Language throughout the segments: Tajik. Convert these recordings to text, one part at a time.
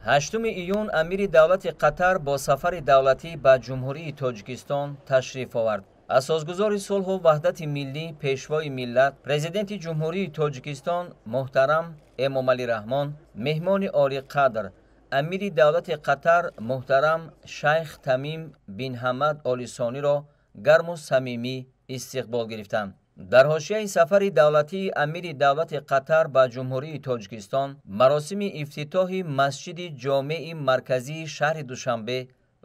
8 июн амири давлати Қатар бо сафари давлатӣ ба Ҷумҳурии Тоҷикистон ташриф овард. Асосгузори сулҳу ваҳдати миллӣ, пешвои миллат, президенти Ҷумҳурии Тоҷикистон муҳтарам Эмомалӣ Раҳмон, меҳмони олиқадр, амири давлати Қатар муҳтарам шайх Тамим бин Ҳамад Оли Сониро гарму самимӣ истиқбол гирифтанд. Дар ҳошияи сафари давлатии амири давлати Қатар ба Ҷумҳурии Тоҷикистон маросими ифтитоҳи масҷиди ҷомеи марказии шаҳри Душанбе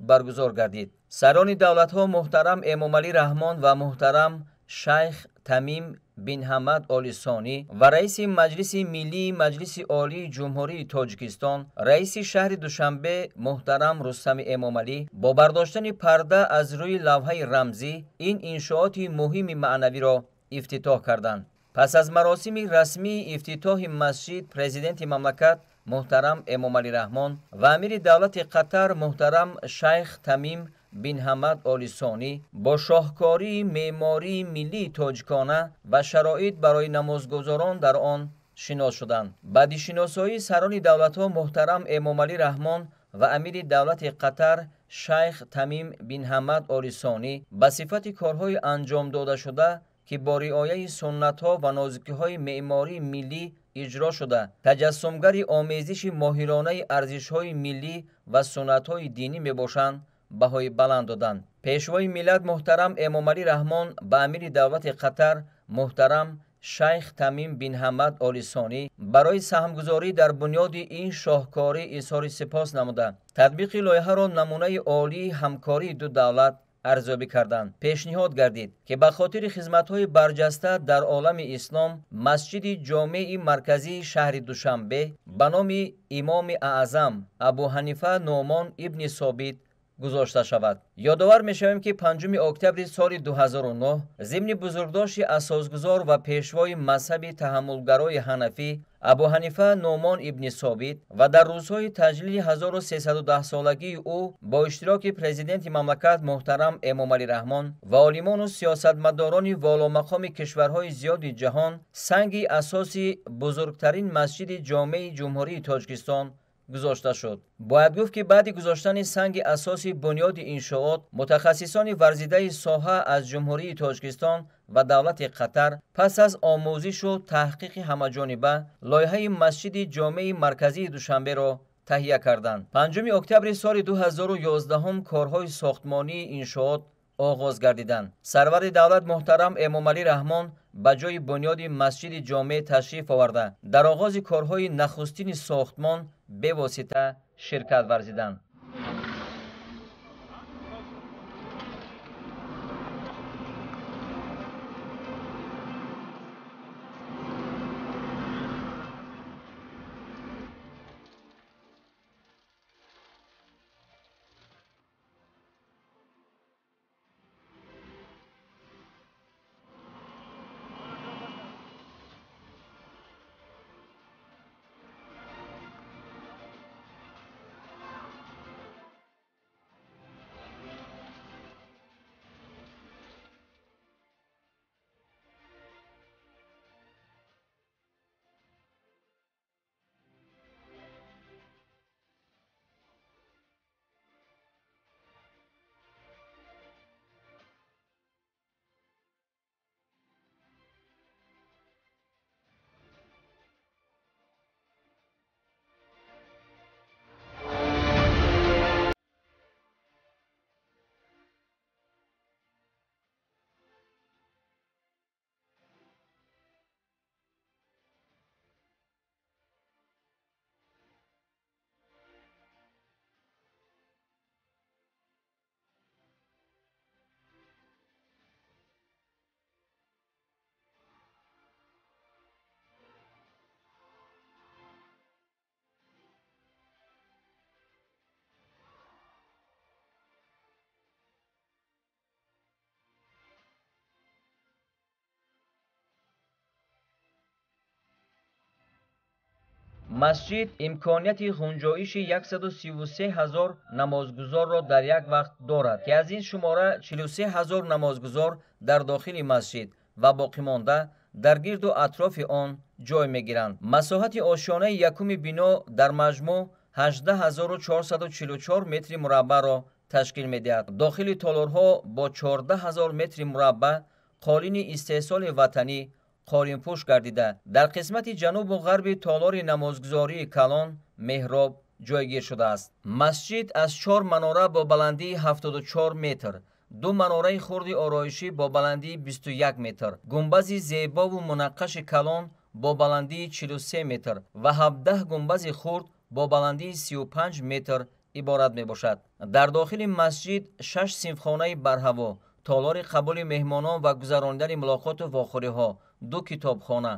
баргузор гардид. Сарони давлатҳо муҳтарам Эмомалӣ Раҳмон ва муҳтарам шайх Тамим бин Ҳамад Оли Сонӣ ва раиси Маҷлиси Миллии Маҷлиси Олии Ҷумҳурии Тоҷикистон, раиси шаҳри Душанбе муҳтарам Рустами Эмомалӣ бо бардоштани парда аз рӯи лавҳаи рамзӣ ин иншооти муҳими маънавиро ифтитоҳ карданд. Пас аз маросими расмии ифтитоҳи масҷид, президенти мамлакат муҳтарам Эмомалӣ Раҳмон ва амири давлати Қатар муҳтарам шайх Тамим бин Ҳамад Оли Сонӣ бо шоҳкории меъмории миллии тоҷикона ва шароит барои намозгузорон дар он шинос шуданд. Баъди шиносоии сарони давлатҳо муҳтарам Эмомалӣ Раҳмон ва амири давлати Қатар шайх Тамим бин Ҳамад Оли Сонӣ ба сифати корҳои анҷом додашуда, ки бо риояи суннатҳо ва нозукиҳои меъмории миллӣ иҷро шуда, таҷассумгари омезиши моҳиронаи арзишҳои миллӣ ва суннатҳои динӣ мебошанд, баҳои баланд доданд. Пешвои миллат муҳтарам Эмомалӣ Раҳмон ба амири давлати Қатар муҳтарам шайх Тамим бин Ҳамад Оли Сонӣ барои саҳмгузорӣ дар бунёди ин шоҳкорӣ изҳори сипос намуда, татбиқи лоиҳаро намунаи олии ҳамкории ду давлат арзёбӣ карданд. Пешниҳод гардид, ки ба хотири хизматҳои барҷаста дар олами ислом масҷиди ҷомеи марказии шаҳри Душанбе ба номи имоми аъзам Абу Ҳанифа Нуъмон ибни Собит гузошта шавад. Ёдовар мешавем, ки 5 октябри соли 2009 зимни бузургдошти асосгузор ва пешвои мазҳаби таҳаммулгарои ҳанафӣ Абу Ҳанифа Нуъмон ибни Собит ва дар рӯзҳои таҷлили 1310-солагии ӯ бо иштироки президенти мамлакат муҳтарам Эмомалӣ Раҳмон ва олимону сиёсатмадорони воломақоми кишварҳои зиёди ҷаҳон санги асоси бузургтарин масҷиди ҷомеи Ҷумҳурии Тоҷикистон гузошта шуд. Бояд гуфт, ки баъди гузоштани санги асоси бунёди иншоот мутахассисони варзидаи соҳа аз Ҷумҳурии Тоҷикистон ва давлати Қатар пас аз омӯзишу таҳқиқи ҳамаҷониба лоиҳаи масҷиди ҷомеи марказии Душанберо таҳия карданд. 5 октябри соли 2011 корҳои сохтмонии иншоот оғоз гардиданд. Сарвари давлат муҳтарам Эмомалӣ Раҳмон ба ҷои бунёди масҷиди ҷомеъ ташриф оварда, дар оғози корҳои нахустини сохтмон бевосита ширкат варзиданд. Масҷид имконияти ғунҷоиши 133 ҳазор намозгузорро дар як вақт дорад, ки аз ин шумора 43 ҳазор намозгузор дар дохили масҷид ва боқимонда дар гирду атрофи он ҷой мегиранд. Масоҳати ошёнаи якуми бино дар маҷмӯъ 18444 метри мураббаъро ташкил медиҳад. Дохили толорҳо бо 14 000 метри мураббаъ қолини истеҳсоли ватанӣ қолинпӯш гардида, дар қисмати ҷанубу ғарби толори намозгузории калон меҳроб ҷойгир шудааст. Масҷид аз чор манора бо баландии 74 метр, ду манораи хурди ороишӣ бо баландии 21 метр, гунбази зебову мунаққаши калон бо баландии 43 метр ва 17 гунбази хурд бо баландии 35 метр иборат мебошад. Дар дохили масҷид шаш синфхонаи барҳаво, толори қабули меҳмонон ва гузаронидани мулоқоту вохӯриҳо, ду китобхона,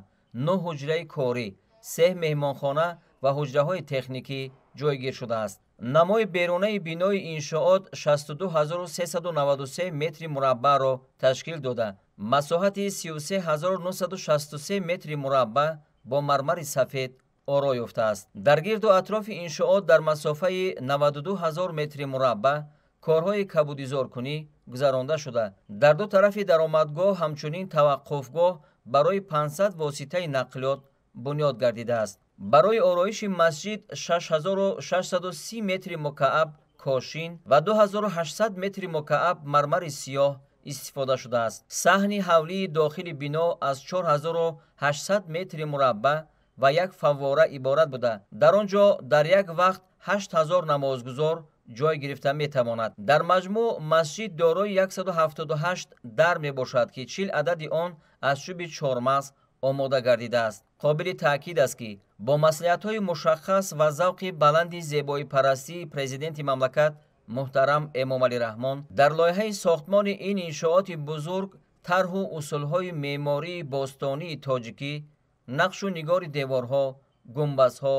нӯҳ ҳуҷраи корӣ, се меҳмонхона ва ҳуҷраҳои техникӣ ҷойгир шудааст. Намои берунаи бинои иншоот 62393 метри мураббаъро ташкил дода, масоҳати 33963 метри мураббаъ бо мармари сафед оро ёфтааст. Дар гирду атрофи иншоот дар масофаи 92 000 метри мураббаъ корҳои кабудизоркунӣ гузаронда шуда, дар ду тарафи даромадгоҳ ҳамчунин таваққуфгоҳ барои 500 воситаи нақлиёт бунёд гардидааст. Барои ороиши масҷид 6630 метри мукааб кошин ва 2800 метри мукааб мармари сиёҳ истифода шудааст. Саҳни ҳавлии дохили бино аз 4800 метри мураббаъ ва як фаввора иборат буда, дар он ҷо дар як вақт 8000 намозгузор ҷой гирифта метавонад. Дар маҷмӯъ масҷид дорои 178 дар мебошад, ки 40 адади он аз чӯби чормағз омода гардидааст. Қобили таъкид аст, ки бо маслиҳатҳои мушаххас ва завқи баланди зебоипарастии президенти мамлакат муҳтарам Эмомалӣ Раҳмон дар лоиҳаи сохтмони ин иншооти бузург тарҳу усулҳои меъмории бостонии тоҷикӣ, нақшу нигори деворҳо, гунбазҳо,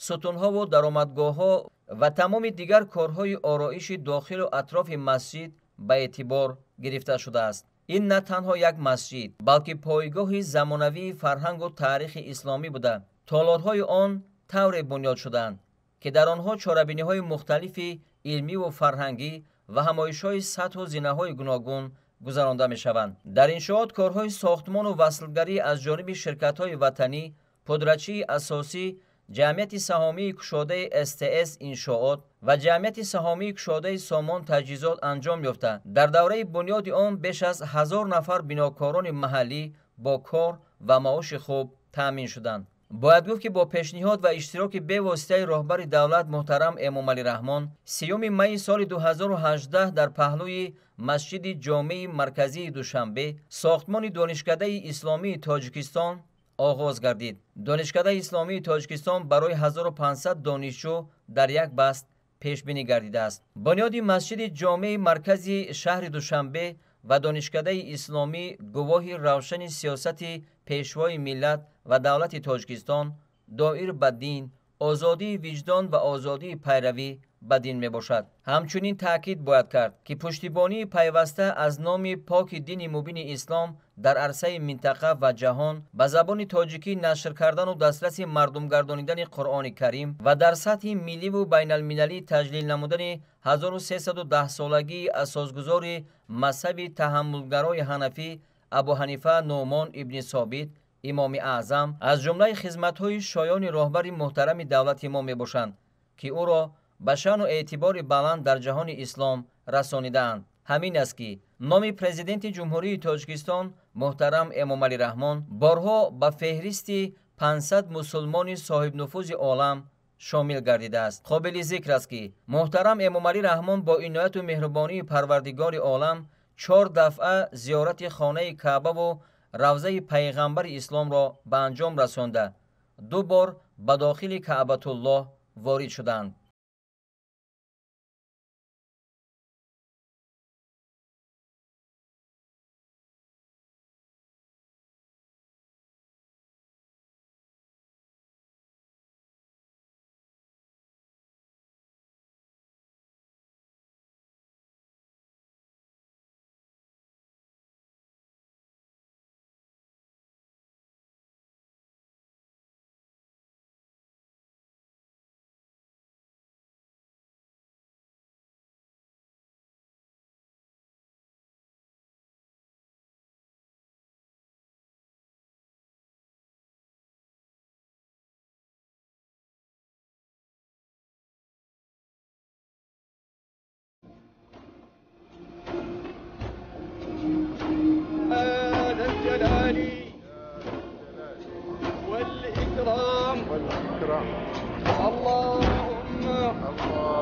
сутунҳову даромадгоҳҳо ва тамоми дигар корҳои ороиши дохилу атрофи масҷид ба эътибор гирифта шудааст. Ин на танҳо як масҷид, балки пойгоҳи замонавии фарҳангу таърихи исломӣ буда, толорҳои он тавре бунёд шудаанд, ки дар онҳо чорабиниҳои мухталифи илмиву фарҳангӣ ва ҳамоишҳои сатҳу зинаҳои гуногун гузаронда мешаванд. Дар иншоот корҳои сохтмону васлгарӣ аз ҷониби ширкатҳои ватанӣ, пудрачии асосӣ ҷамъияти саҳомии кушодаи СТС иншоот ва ҷамъияти саҳомии кушодаи Сомон таҷҳизот анҷом ёфта, дар давраи бунёди он беш аз 1000 нафар бинокорони маҳаллӣ бо кор ва маоши хуб таъмин шуданд. Бояд гуфт, ки бо пешниҳод ва иштироки бевоситаи роҳбари давлат муҳтарам Эмомалӣ Раҳмон 30 майи соли 2018 дар паҳлӯи масҷиди ҷомеи марказии Душанбе сохтмони Донишкадаи исломии Тоҷикистон оғоз гардид. Донишкадаи исломии Тоҷикистон барои 1500 донишҷӯ дар як баст пешбинӣ гардидааст. Бунёди масҷиди ҷомеи маркази шаҳри Душанбе ва Донишкадаи исломӣ гувоҳи равшани сиёсати пешвои миллат ва давлати Тоҷикистон доир ба дин, озодии виҷдон ва озодии пайравӣ ба дин мебошад. Ҳамчунин таъкид бояд кард, ки пуштибонии пайваста аз номи поки дини мубини ислом дар арсаи минтақа ва ҷаҳон, ба забони тоҷикӣ нашр кардану дастраси мардумгардонидани Қуръони Карим ва дар сатҳи милливу байналмилалӣ таҷлил намудани 1310-солагии асосгузори мазҳаби таҳаммулгарои ҳанафӣ Абу Ҳанифа Нуъмон ибни Собит, имоми аъзам, аз ҷумлаи хизматҳои шоёни роҳбари муҳтарами давлати мо мебошанд, ки ӯро ба шаъну эътибори баланд дар ҷаҳони ислом расонидаанд. Ҳамин аст, ки номи президенти Ҷумҳурии Тоҷикистон муҳтарам Эмомалӣ Раҳмон борҳо ба феҳристи 500 мусулмони соҳибнуфузи олам шомил гардидааст. Қобили зикр аст, ки муҳтарам Эмомалӣ Раҳмон бо инояту меҳрубонии Парвардигори олам чор дафъа зиёрати хонаи Каъбаву равзаи пайғамбари исломро ба анҷом расонда, ду бор ба дохили Каъбатуллоҳ ворид шуданд. الإكرام. اللهم اللهم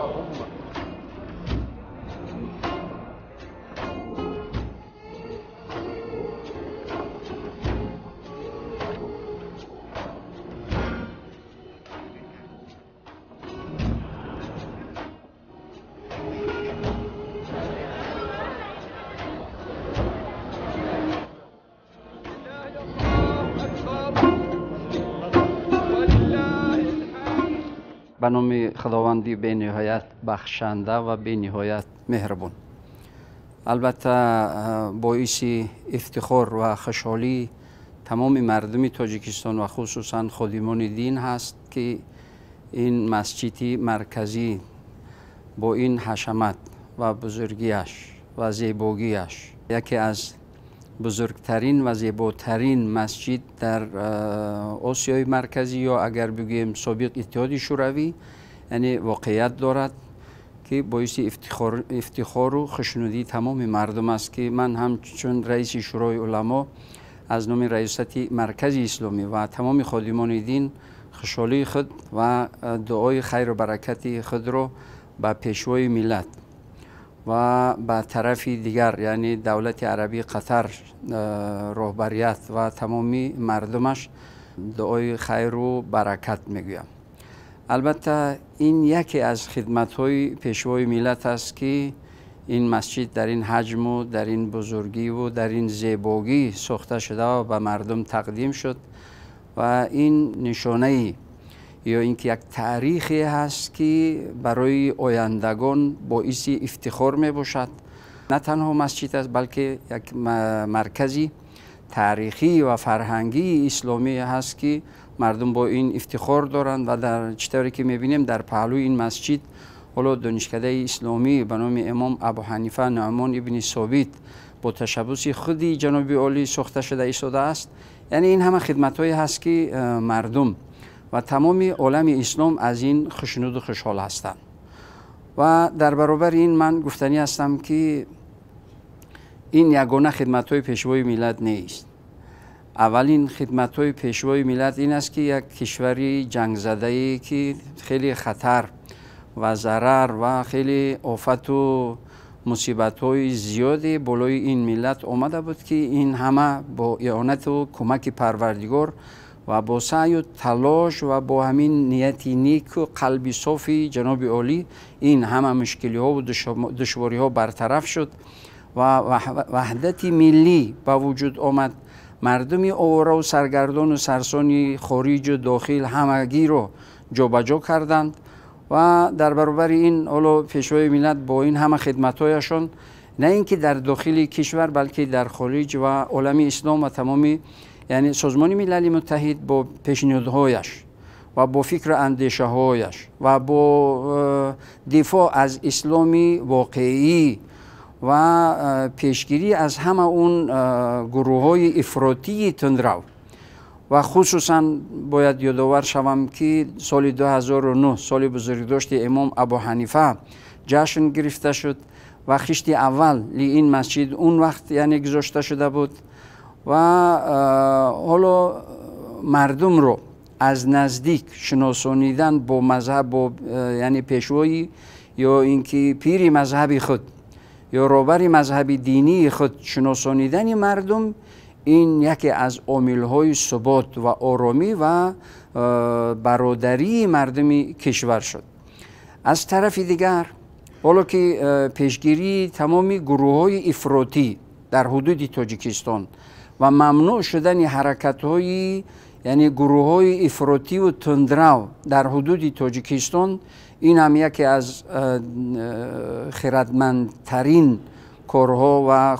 به نام خداوندی به نهایت بخشنده و به نهایت مهربان. البته باعث افتخار و خوشحالی تمام مردم تاجیکستان و خصوصا خادمان دین هست که این مسجد مرکزی با این حشمت و بزرگیش و زیباگیش یکی از بزرگترین و زیباترین مسجد در آسیای مرکزی یا اگر بگوییم سابق اتحاد شوروی، یعنی واقعیت دارد که باعث افتخار و خوشنودی تمام مردم است که من هم چون رئیس شورای علما از نام ریاست مرکز اسلامی و تمام خادمان دین خوشحالی خود و دعای خیر و برکت خود را به پیشوای ملت و به طرف دیگر یعنی دولت عربی قطر رهبریت و تمامی مردمش دعای خیر و برکت میگویم. البته این یکی از خدمت‌های پیشوای ملت است که این مسجد در این حجم و در این بزرگی و در این زیبایی ساخته شده و به مردم تقدیم شد و این نشانه یا اینکه یک تاریخی هست که برای آیندگان باعث افتخار می باشد. نه تنها مسجد است بلکه یک مرکزی تاریخی و فرهنگی اسلامی هست که مردم با این افتخار دارند و در چطوری که میبینیم در پهلوی این مسجد حالا دانشکده اسلامی به نام امام ابو حنیفه نعمان ابن ثابت با تشبث خودی جناب عالی ساخته شده ایستاده است. یعنی این همه خدمت‌هایی هست که مردم و تمام عالم اسلام از این خوشنود و خوشحال هستند. و در برابر این من گفتنی هستم که این یگانه خدمت‌های پیشوای ملت نیست. اولین خدمت‌های پیشوای ملت این است که یک کشوری جنگ زده‌ای که خیلی خطر و ضرر و خیلی آفت و مصیبت‌های زیادی بالای این ملت آمده بود که این همه با اعانت و کمک پروردگار و با سعی و تلاش و با همین نیت نیک و قلب صافی جناب عالی این همه مشکلی ها و دشواری ها برطرف شد و وحدت ملی به وجود آمد. مردم آواره و سرگردان و سرسانی خارج و داخل همگی رو جابجا کردند و در برابر این حالا پیشوای ملت با این همه خدمت‌هایشان نه اینکه در داخل کشور بلکه در خارج و عالم اسلام و تمام یعنی سازمان ملل متحد با پیشنهادهایش و با فکر اندیشه‌هایش و با دفاع از اسلام واقعی و پیشگیری از همه اون گروه‌های افراطی تندرو و خصوصا باید یادآور شوم که سال 2009 سال بزرگداشت امام ابو حنیفه جشن گرفته شد و خشت اول این مسجد اون وقت یعنی گذاشته شده بود و حالا مردم رو از نزدیک شناسانیدن با مذهب با یعنی پیشوایی یا اینکه پیر مذهبی خود یا رهبر مذهبی دینی خود شناسانیدن مردم این یکی از عامل‌های ثبات و آرامی و برادری مردم کشور شد. از طرف دیگر حالا که پیشگیری تمام گروه‌های افراطی در حدود تاجیکستان و ممنوع شدن حرکت‌های یعنی گروه‌های افراطی و تندرو در حدود تاجیکستان این هم یکی از خردمندترین کارها و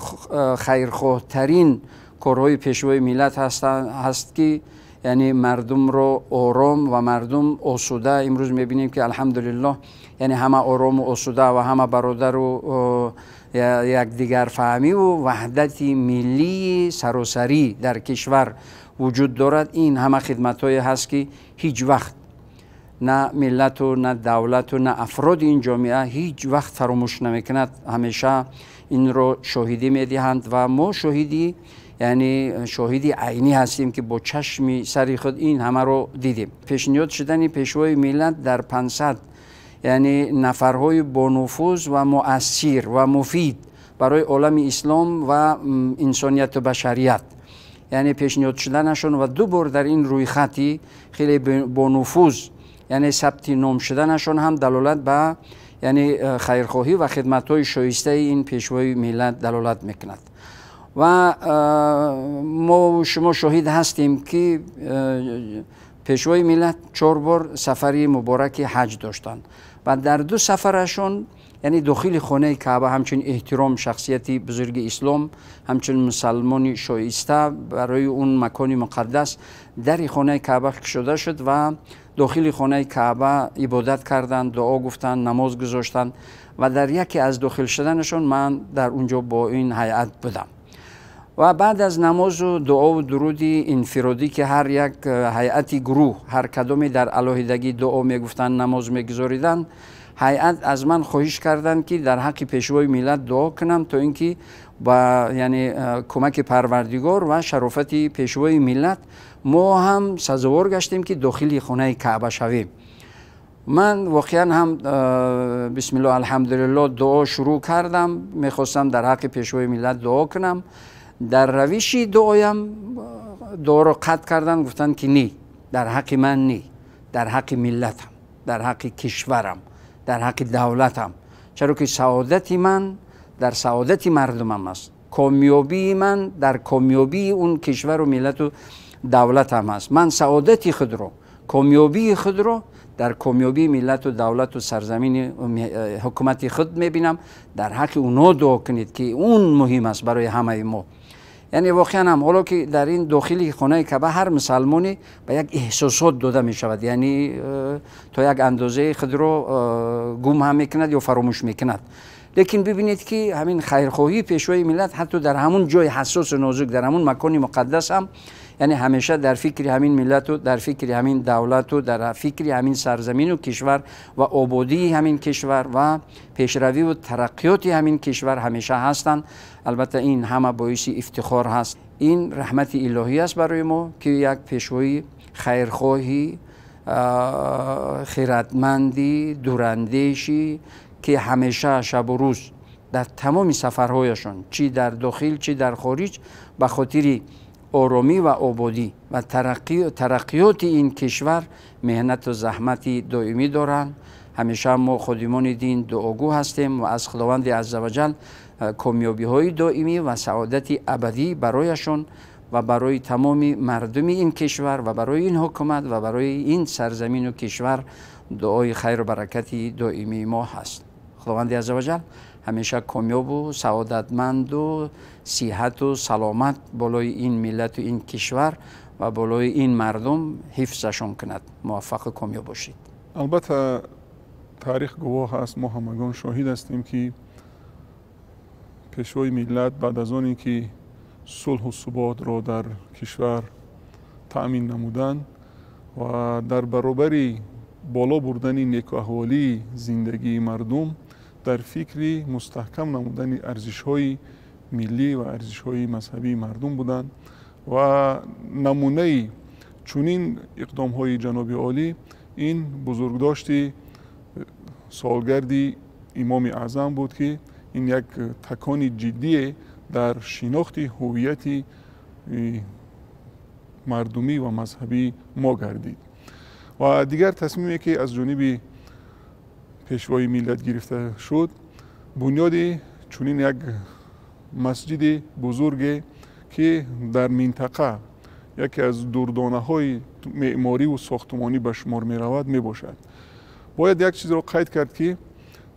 خیرخواهترین کارهای پیشوای ملت هست که یعنی مردم رو آرام و مردم آسوده امروز میبینیم که الحمدلله یعنی همه آرام و آسوده و همه برادر و یکدیگر فهمی و وحدت ملی سراسری در کشور وجود دارد. این همه خدمت‌های هست که هیچ وقت نه ملت و نه دولت و نه افراد این جامعه هیچ وقت فراموش نمیکند، همیشه این رو شاهدی میدهند و ما شاهدی Яъне шоҳиди айнӣ ҳастем ки бо чашми сари худ ин ҳамаро дидем. Пешниҳод шудани Пешвои миллат дар 500 яъне нафарҳои бонуфуз ва муассир ва муфид барои олами ислом ва инсонияту башарият, яъне пешниҳод шуданашон ва ду бор дар ин рӯйхати хеле бонуфуз яъне сабти ном шуданашон ҳам далолат ба яъне хайрхоҳӣ ва хидматҳои шоистаи ин Пешвои миллат далолат мекунад. Ва мо шумо шоҳид ҳастем ки Пешвои миллат 4 бор сафари мубораки ҳаҷ доштанд ва дар 2 сафарашон яъне дохили хонаи Каъба ҳамчун эҳтиром шахсияти бузурги ислом, ҳамчун мусалмони шоиста барои он макони муқаддас дари хонаи Каъба кушода шуд ва дохили хонаи Каъба ибодат карданд, дуо гуфтанд, намоз гузоштанд ва дар яке аз дохил шуданашон ман дар унҷо бо ин ҳайат будам. Ва баъд аз намозу дуову дуруди инфиродӣ ки ҳар як ҳайати гурӯҳ ҳар кадоме дар алоҳидагӣ дуо мегуфтанд, намоз мегузориданд, ҳайат аз ман хоҳиш карданд ки дар ҳаққи Пешвои миллат дуо кунам то ин ки ба яъне кӯмаки Парвардигор ва шарофати Пешвои миллат мо ҳам сазовор гаштем ки дохили хонаи Каъба шавем. Ман воқеан ҳам бисмиллоҳ алҳамдулиллоҳ дуо шурӯъ кардам, мехостам дар ҳаққи Пешвои миллат дуо кунам. Дар равиши дуоям дуоро қатъ карданд, гуфтанд ки не, дар ҳаққи ман не, дар ҳаққи миллатам, дар ҳаққи кишварам, дар ҳаққи давлатам, чаро ки саодати ман дар саодати мардумам аст, комёбии ман дар комёбии он кишвару миллату давлатам аст. Ман саодати худро, комёбии худро дар комёбии миллату давлату сарзамини ҳукумати худ мебинам. Дар ҳаққи онҳо дуо кунед ки он муҳим аст барои ҳамаи мо. Яъне воқеан ҳам ҳоло ки дар ин дохили хонаи Каъба ҳар мусалмоне ба як эҳсосот дода мешавад, яъне то як андозаи худро гум ҳам мекунад ё фаромӯш мекунад. Лекин бибинед ки ҳамин хайрхоҳии Пешвои миллат ҳатто дар ҳамун ҷои ҳассосу нозук, дар ҳамун макони муқаддас ҳам яъне ҳамеша дар фикри ҳамин миллату дар фикри ҳамин давлату дар фикри ҳамин сарзамину кишвар ва ободии ҳамин кишвар ва пешравиву тараққиёти ҳамин кишвар ҳамеша ҳастанд. Албатта ин ҳама боиси ифтихор ҳаст. Ин раҳмати илоҳӣ аст барои мо ки як пешвои хайрхоҳӣ, хиратмандӣ, дурандешӣ ки ҳамеша шабу рӯз дар тамоми сафарҳояшон чӣ дар дохил чӣ дар хориҷ ба хотири оромӣ ва ободӣ ва тараққиёти ин кишвар меҳнату заҳмати доимӣ доранд. Ҳамеша мо ходимони дин дуогӯ ҳастем ва аз Худованди азза ва ҷал комёбиҳои доимӣ ва саодати абадӣ барояшон ва барои тамоми мардуми ин кишвар ва барои ин ҳукумат ва барои ин сарзамину кишвар дуои хайру баракати доимии мо ҳаст. Худованди азза ва ҷал ҳамеша комёбу саодатманду сиҳату саломат болои ин миллату ин кишвар ва болои ин мардум ҳифзашон кунад. Муваффақу комёб бошед. Албатта таърих гувоҳ аст, мо ҳамагон шоҳид ҳастем ки Пешвои миллат баъд аз оне ки сулҳу суботро дар кишвар таъмин намуданд ва дар баробари боло бурдани некуаҳволии зиндагии мардум дар фикри мустаҳкам намудани арзишҳои миллӣ ва арзишҳои мазҳабии мардум буданд ва намунаи чунин иқдомҳои ҷаноби олӣ ин бузургдошти солгарди Имоми Аъзам буд ки ин як такони ҷиддие дар шинохти ҳуввияти мардумӣ ва мазҳабии мо гардид. Ва дигар тасмиме ки аз ҷониби Пешвои миллат гирифта шуд, бунёди чунин як масҷиди бузурге ки дар минтақа яке аз дурдонаҳои меъмориву сохтумонӣ ба шумор меравад мебошад. Бояд як чизро қайд кард ки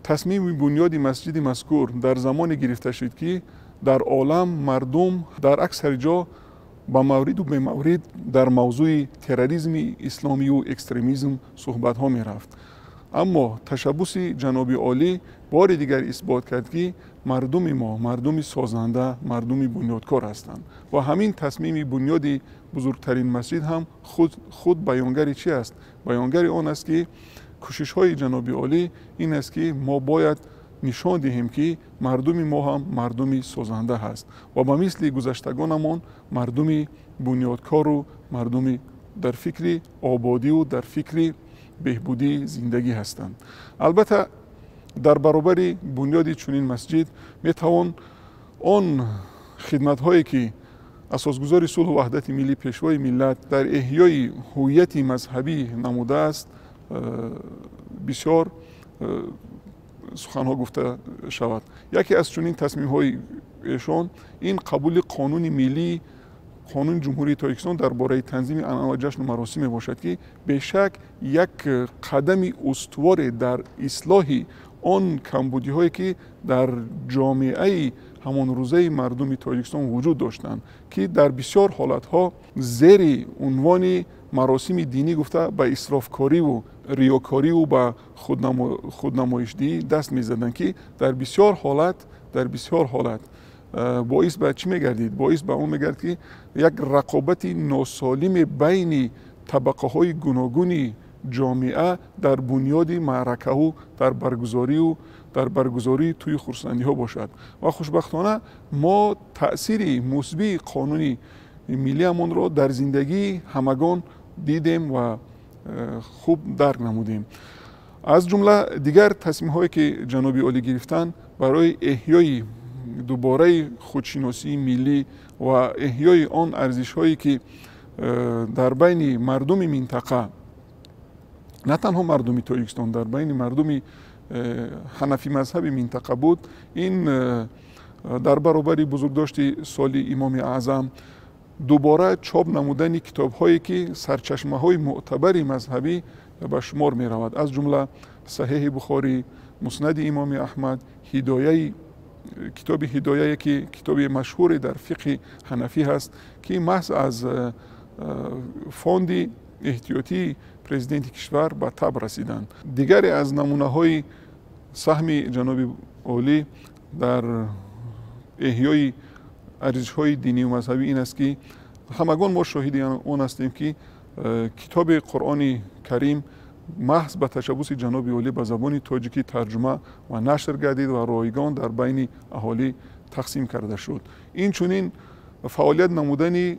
тасмими бунёди масҷиди мазкур дар замоне гирифта шуд ки дар олам мардум дар аксари ҷо ба мавриду бемаврид дар мавзӯи терроризми исломию экстремизм суҳбатҳо мерафт. Аммо ташаббуси ҷаноби олӣ бори дигар исбот кард ки мардуми мо мардуми созанда, мардуми бунёдкор ҳастанд ва ҳамин тасмими бунёди бузургтарин масҷид ҳам худ баёнгари чи аст? Баёнгари он аст ки кӯшишҳои ҷаноби олӣ ин аст ки мо бояд нишон диҳем, ки мардуми мо ҳам мардуми созанда ҳаст ва ба мисли гузаштагонамон мардуми бунёдкору мардуми дар фикри ободиву дар фикри беҳбудии зиндагӣ ҳастанд. Албатта, дар баробари бунёди чунин масҷид метавон он хидматҳое, ки асосгузори сулҳу ваҳдати миллӣ, Пешвои миллат дар эҳёи ҳуввияти мазҳабӣ намудааст, бисёр суханҳо гуфта шавад. Яке аз чунин тасмимҳои эшон ин қабули қонуни миллӣ, қонуни Ҷумҳурии Тоҷикистон дар бораи танзими анъана ва ҷашну маросим мебошад, ки бешак як қадами устуворе дар ислоҳи он камбудиҳое, ки дар ҷомеаи ҳамонрӯзаи мардуми Тоҷикистон вуҷуд доштанд, ки дар бисёр ҳолатҳо зери унвони маросими динӣ гуфта ба исрофкориву риёкориву ба худнамоишдиҳӣ даст мезаданд, ки дар бисёр ҳолат боис ба чӣ мегардид? Боис ба он мегардид, ки як рақобати носолими байни табақаҳои гуногуни ҷомеа дар бунёди маъракаву дар баргузории тӯи хурсандиҳо бошад. Ва хушбахтона мо таъсири мусбии қонуни миллиамонро дар зиндагии ҳамагон дидем ва хуб дарк намудем. Аз ҷумла дигар тасмимҳое, ки ҷаноби олӣ гирифтанд барои эҳёи дубораи худшиносии миллӣ ва эҳёи он арзишҳое, ки дар байни мардуми минтақа, на танҳо мардуми Тоҷикистон, дар байни мардуми ҳанафӣ мазҳаби минтақа буд, ин дар баробари бузургдошти соли Имоми Аъзам дубора чоп намудани китобҳое, ки сарчашмаҳои мӯътабари мазҳабӣ ба шумор меравад, аз ҷумла Саҳеҳи Бухорӣ, Муснади Имоми Аҳмад, ҳидояи китоби Ҳидояе, ки китоби машҳуре дар фиқҳи ҳанафӣ ҳаст, ки маҳз аз фонди эҳтиётии президенти кишвар ба таб расиданд. Дигаре аз намунаҳои саҳми ҷаноби олӣ дар эҳёи арзишҳои динию мазҳабӣ ин аст, ки ҳамагон мо шоҳиди он ҳастем, ки китоби Қуръони Карим маҳз ба ташаббуси ҷаноби олӣ ба забони тоҷикӣ тарҷума ва нашр гардид ва ройгон дар байни аҳолӣ тақсим карда шуд. Инчунин фаъолият намудани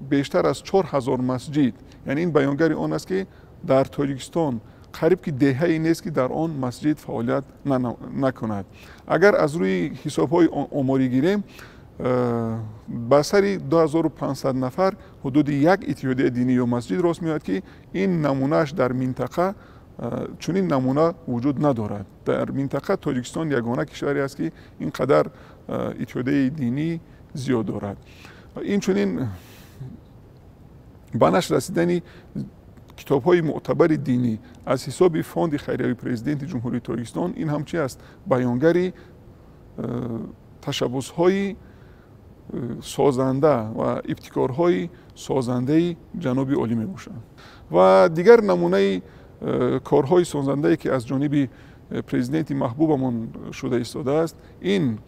бештар аз 4000 масҷид, яъне ин баёнгари он аст, ки дар Тоҷикистон қариб ки деҳае нест, ки дар он масҷид фаъолият накунад. Агар аз рӯи ҳисобҳои оморӣ гирем, ба сари 2500 нафар ҳудуди як иттиҳодияи динӣ ё масҷид рост меояд, ки ин намунааш дар минтақа чунин намуна вуҷуд надорад. Дар минтақа Тоҷикистон ягона кишваре аст, ки ин қадар иттиҳодияи динӣ зиёд дорад. Инчунин ба нашр расидани китобҳои мӯътабари динӣ аз ҳисоби фонди хайриявии президенти Ҷумҳурии Тоҷикистон, ин ҳам чи аст? Баёнгари ташаббусҳои созанда ва ибтикорҳои созандаи ҷаноби олӣ мебошанд. Ва дигар намунаи корҳои созандае, ки аз ҷониби президенти маҳбубамон шуда истодааст, ин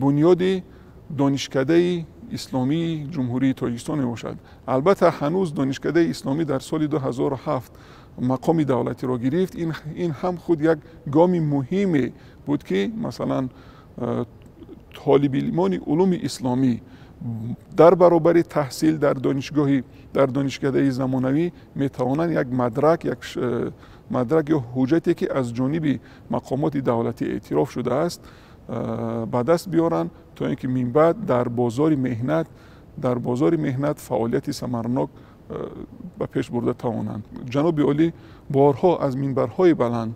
бунёди Донишкадаи исломии Ҷумҳурии Тоҷикистон мебошад. Албатта, ҳанӯз Донишкадаи исломӣ дар соли 2007 мақоми давлатиро гирифт. Ин ҳам худ як гоми муҳиме буд, ки масалан толибилмони улуми исломӣ дар баробари таҳсил дар донишгоҳи дар донишкадаи замонавӣ метавонанд як мадрак ё ҳуҷҷате, ки аз ҷониби мақомоти давлатӣ эътироф шудааст, ба даст биёранд, то ин ки минбаъд дар бозори меҳнат фаъолияти самарнок ба пеш бурда тавонанд. Ҷаноби олӣ борҳо аз минбарҳои баланд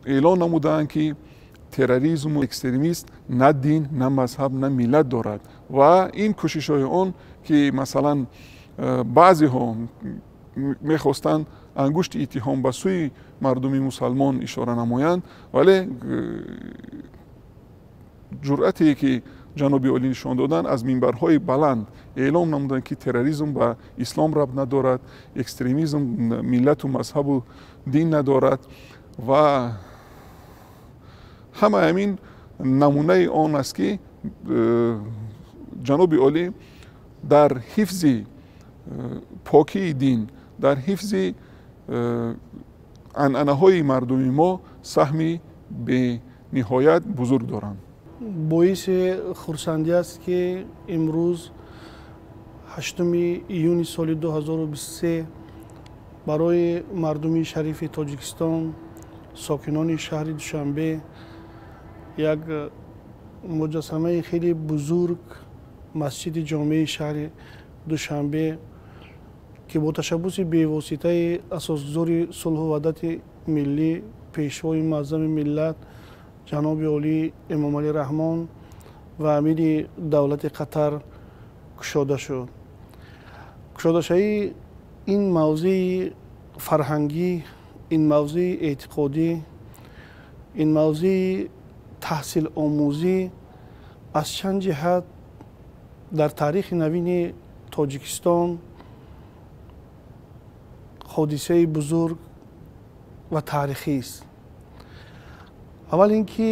эълон намудаанд, ки терроризму экстремист на дин, на мазҳаб, на миллат дорад. Ва ин кӯшишҳои он, ки масалан баъзеҳо мехостанд ангушти иттиҳом ба сӯи мардуми мусалмон ишора намоянд, вале ҷуръате, ки ҷаноби олӣ нишон доданд, аз минбарҳои баланд эълом намуданд, ки терроризм ба ислом рабт надорад, экстремизм миллату мазҳабу дин надорад. Ва ҳама ҳамин намунаи он аст, ки ҷаноби олӣ дар ҳифзи покии дин, дар ҳифзи анъанаҳои мардуми мо саҳми бениҳоят бузург доранд. Боиси хурсандӣ аст, ки имрӯз 8 июни соли 2023 барои мардуми шарифи Тоҷикистон, сокинони шаҳри Душанбе як муҷассамаи хеле бузург, масҷиди ҷомеи шаҳри Душанбе, ки бо ташаббуси бевоситаи асосгузори сулҳу ваҳдати миллӣ, пешвои муаззами миллат ҷаноби олӣ Эмомалӣ Раҳмон ва амири давлати Қатар кушода шуд. Кушодашавии ин мавзеи фарҳангӣ, ин мавзеи эътиқодӣ, ин мавзеи таҳсиломӯзӣ аз чанд ҷиҳат дар таърихи навини Тоҷикистон ҳодисаи бузург ва таърихист. Аввал ин ки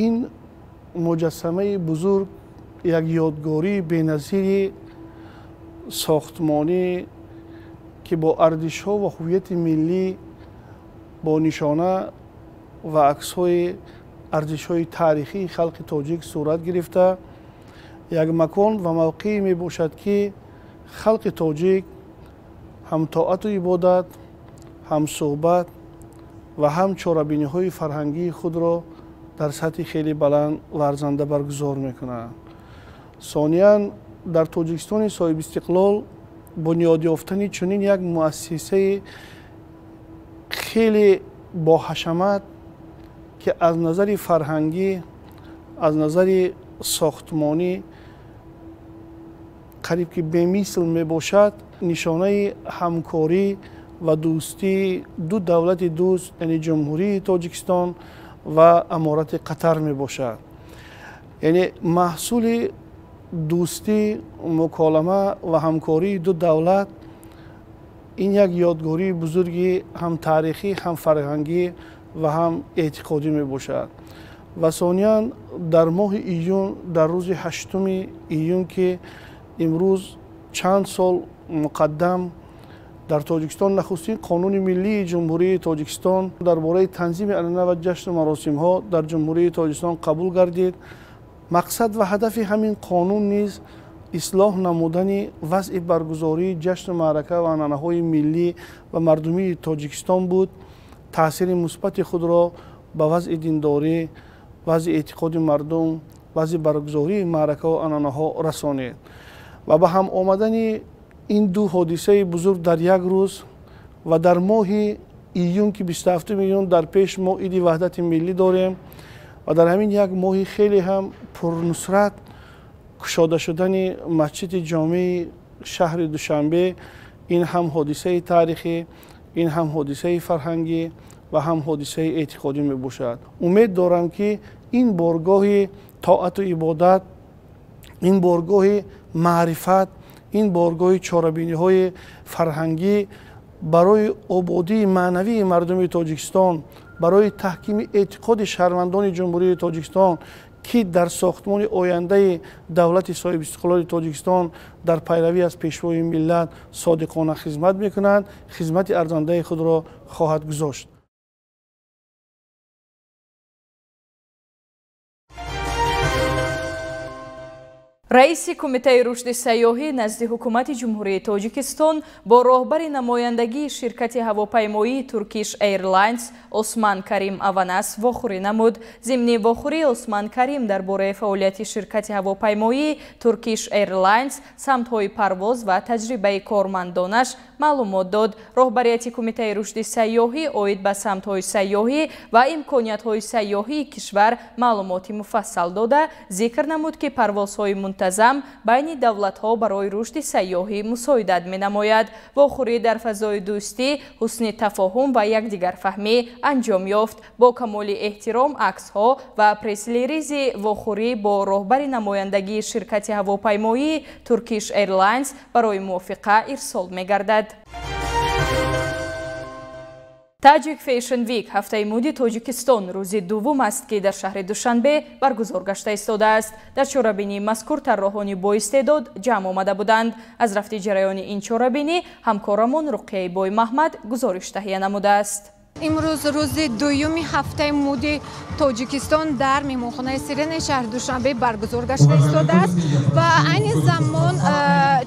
ин муҷассамаи бузург як ёдгории беназири сохтмонӣ, ки бо арзишҳо ва ҳуввияти миллӣ, бо нишона ва аксҳои арзишҳои таърихии халқи тоҷик сурат гирифта, як макон ва мавқеъе мебошад, ки халқи тоҷик ҳам тоату ибодат, ҳам суҳбат ва ҳам чорабиниҳои фарҳангии худро дар сатҳи хеле баланд ва арзанда баргузор мекунад. Сониян, дар Тоҷикистони соҳибистиқлол бунёд ёфтани чунин як муассисаи хеле боҳашамат, ки аз назари фарҳангӣ, аз назари сохтмонӣ қариб ки бемисл мебошад, нишонаи ҳамкорӣ ва дӯстии ду давлати дӯст, яъне Ҷумҳурии Тоҷикистон ва Аморати Қатар мебошад. Яъне маҳсули дӯстӣ, муколама ва ҳамкории ду давлат ин як ёдгории бузурги ҳам таърихӣ, ҳам фарҳангӣ ва ҳам эътиқодӣ мебошад. Ва сониян, дар моҳи июн, дар рӯзи 8 июн, ки имрӯз чанд сол муқаддам дар Тоҷикистон нахустин қонуни миллии Ҷумҳурии Тоҷикистон дар бораи танзими анъана ва ҷашну маросимҳо дар Ҷумҳурии Тоҷикистон қабул гардид, мақсад ва ҳадафи ҳамин қонун низ ислоҳ намудани вазъи баргузории ҷашну маърака ва анъанаҳои миллӣ ва мардумии Тоҷикистон буд. Таъсири мусбати худро ба вазъи диндорӣ, вазъи эътиқоди мардум, вазъи баргузории маъракаву анъанаҳо расонид. Ва ба ҳам омадани ин ду ҳодисаи бузург дар як рӯз ва дар моҳи июн, ки 27 июн дар пеш мо иди ваҳдати миллӣ дорем, ва дар ҳамин як моҳи хеле ҳам пурнусрат кушода шудани масҷиди ҷомеи шаҳри Душанбе, ин ҳам ҳодисаи таърихӣ, ин ҳам ҳодисаи фарҳангӣ ва ҳам ҳодисаи эътиқодӣ мебошад. Умед дорам, ки ин боргоҳи тоату ибодат, ин боргоҳи маърифат, ин боргоҳи чорабиниҳои фарҳангӣ барои ободии маънавии мардуми Тоҷикистон, барои таҳкими эътиқоди шаҳрвандони Ҷумҳурии Тоҷикистон, ки дар сохтмони ояндаи давлати соҳибистиқлоли Тоҷикистон дар пайравӣ аз пешвои миллат содиқона хизмат мекунанд, хизмати арзандаи худро хоҳад гузошт. Раиси Кумитаи рушди сайёҳӣ назди Ҳукумати Ҷумҳурии Тоҷикистон бо роҳбари намояндагии ширкати ҳавопаймоии Turkish Airlines Осман Карим Аванас вохӯрӣ намуд. Зимни вохӯрӣ Осман Карим дар бораи фаъолияти ширкати ҳавопаймоии Turkish Airlines, самтҳои парвоз ва таҷрибаи кормандонаш маълумот дод. Роҳбарияти Кумитаи рушди сайёҳӣ оид ба самтҳои сайёҳӣ ва имкониятҳои сайёҳии кишвар маълумоти муфассал дода, зикр намуд, ки парвозҳои мунтазам байни давлатҳо барои рушди сайёҳӣ мусоидат менамояд. Вохӯрӣ дар фазои дӯстӣ, ҳусни тафоҳум ва якдигарфаҳмӣ анҷом ёфт. Бо камоли эҳтиром аксҳо ва пресс-релизи вохӯрӣ бо роҳбари намояндагии ширкати ҳавопаймоии Turkish Airlines барои мувофиқа ирсол мегардад. Tajik Fashion Week ҳафтаи муди Тоҷикистон рӯзи дуввум аст, ки дар шаҳри Душанбе баргузор гашта истодааст. Дар чорабинии мазкур тарроҳони боистеъдод ҷамъ омада буданд. Аз рафти ҷараёни ин чорабинӣ ҳамкорамон Руқияи Боймаҳмад гузориш таҳия намудааст. Имрӯз рӯзи дуюми ҳафтаи муди Тоҷикистон дар меҳмонхонаи Сиренаи шаҳри Душанбе баргузор гашта истодааст ва айни замон